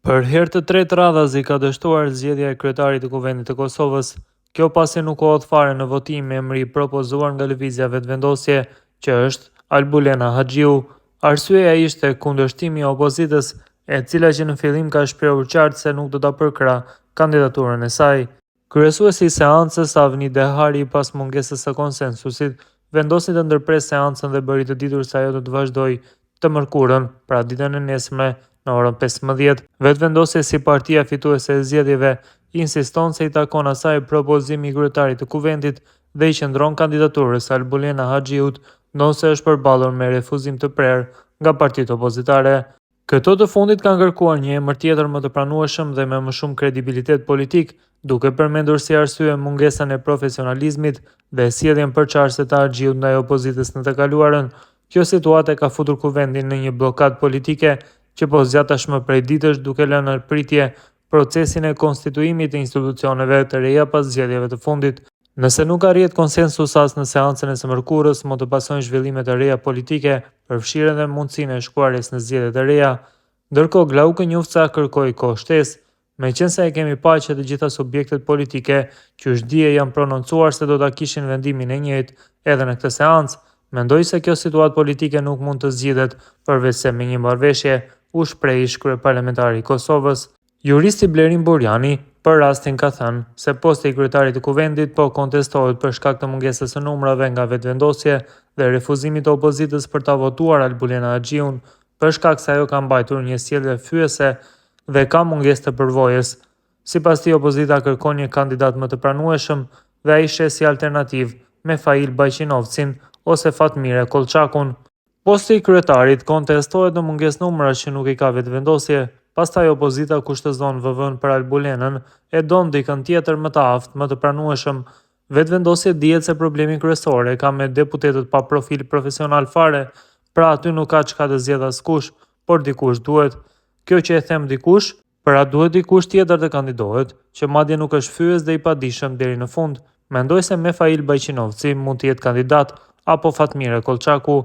Për herë të tretë radhazi ka dështuar zgjedhja e kryetarit të Kuvendit të Kosovës. Kjo pasi nuk u hodh fare në votim emri i propozuar nga Lëvizja Vetëvendosje, që është Albulena Haxhiu. Arsyeja ishte kundërshtimi i opozitës, e cila që në fillim ka shprehur qartë se nuk do ta përkrahë kandidaturën e saj. Kryesuesi i seancës, Avni Dehari, pas mungesës së konsensusit, vendosi të ndërpresë seancën dhe bëri të ditur se ajo do të vazhdojë të mërkurën, pra ditën e nesërme, në orën 15. Vetëvendosje si partia fituese e zgjedhjeve, insiston se i takon asaj propozimi i kryetarit të Kuvendit dhe i qëndron kandidaturës së Albulena Haxhiut, ndonëse është përballur me refuzim të prerë nga partitë opozitare. Këto të fundit kanë kërkuar një emër tjetër më të pranueshëm dhe me më shumë kredibilitet politik, duke përmendur si arsye mungesën e profesionalizmit dhe sjelljen përçarëse të Haxhiut ndaj opozitës në të kaluarën. Kjo situatë e ka futur Kuvendin në një bllokadë politike që po zgjat tashmë prej ditësh duke lënë në pritje procesin e konstituimit të institucioneve të reja pas zgjedhjeve të fundit. Nëse nuk arrihet konsensus as në seancën e së mërkurës, mund të pasojnë zhvillime të reja politike, përfshirë edhe mundësinë e shkuarjes në zgjedhje të reja. Ndërkohë, Glauk Konjufca kërkoi kohë shtesë, meqenëse e kemi pa që të gjitha subjektet politike qysh dje janë prononcuar se do ta kishin vendimin e njëjtë edhe në këtë seancë, mendoj se kjo situatë politike nuk mund të zgjidhet përveçse me një marrëveshje, u shpreh ish-kryeparlamentari i Kosovës. Juristi Blerim Burjani për rastin ka thënë se posti i kryetarit të Kuvendit po kontestohet për shkak të mungesës së numrave nga Vetëvendosje dhe refuzimit të opozitës për ta votuar Albulena Haxhiun për shkak se ajo ka mbajtur një sjellje fyese dhe ka mungesë të përvojës. Sipas tij opozita kërkon një kandidat më të pranueshëm dhe ai sheh si alternativë Mefail Bajqinovcin ose Fatmire Kollçakun. Posti i kryetarit kontestohet në mungesë numrash që nuk i ka Vetëvendosje, pastaj opozita kushtëzon VV-në për Albulenën, e don dikën tjetër më të aftë, më të pranueshëm. Vetëvendosje dihet se problemin kryesor e ka me deputetët pa profil profesional fare, pra aty nuk ka çka të zgjedhë askush, por dikush duhet. Kjo që e them dikush, Pra duhet dikush tjetër të kandidohet, që madje nuk është fyes dhe i padijshëm deri në fund. Mendoj se Mefail Bajqinovci mund të jetë kandidat, apo Fatmire Kollçaku.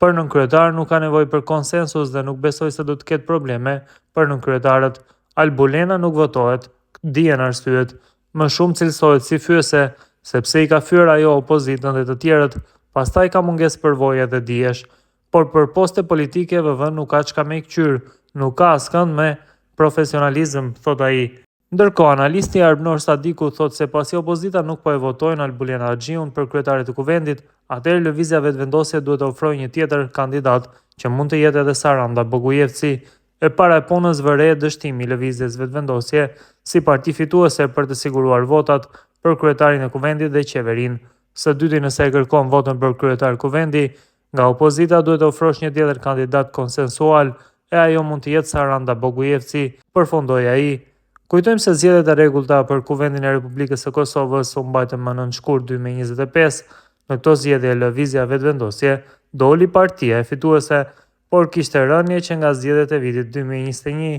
Për nënkryetar nuk ka nevojë për konsensus dhe nuk besoj se do të ketë probleme për nënkryetarët. Albulena nuk votohet, dihen arsyet. Më shumë cilësohet si fyese, sepse i ka fyer ajo opozitën dhe të tjerët, pastaj ka mungesë përvoje dhe dijesh. Por për poste politike VV nuk ka çka me i kqyr, nuk ka askënd me profesionalizëm, thotë ai. Ndërkohë, analisti Arbnor Sadiku thotë se pasi opozita nuk po e votojnë Albulena Haxhiun për kryetare të Kuvendit, atëherë Lëvizja Vetëvendosje duhet të ofrojë një tjetër kandidat, që mund të jetë edhe Saranda Bogujevci. E para e punës vërehet dështimi i Lëvizjes Vetëvendosje si parti fituese për të siguruar votat për kryetarin e Kuvendit dhe qeverinë. Së dyti nëse e kërkon votën për kryetar Kuvendi, Nga opozita duhet të ofrosh një tjetër kandidat konsensual, e ajo mund të jetë Saranda Bogujevci, përfundoi ai. Kujtojmë se zgjedhjet e rregullta për Kuvendin e Republikës së Kosovës u mbajtën më 9 shkurt 2025. Në këto zgjedhje Lëvizja Vetëvendosje doli partia e fituese, por kishte rënie që nga zgjedhjet e vitit 2021.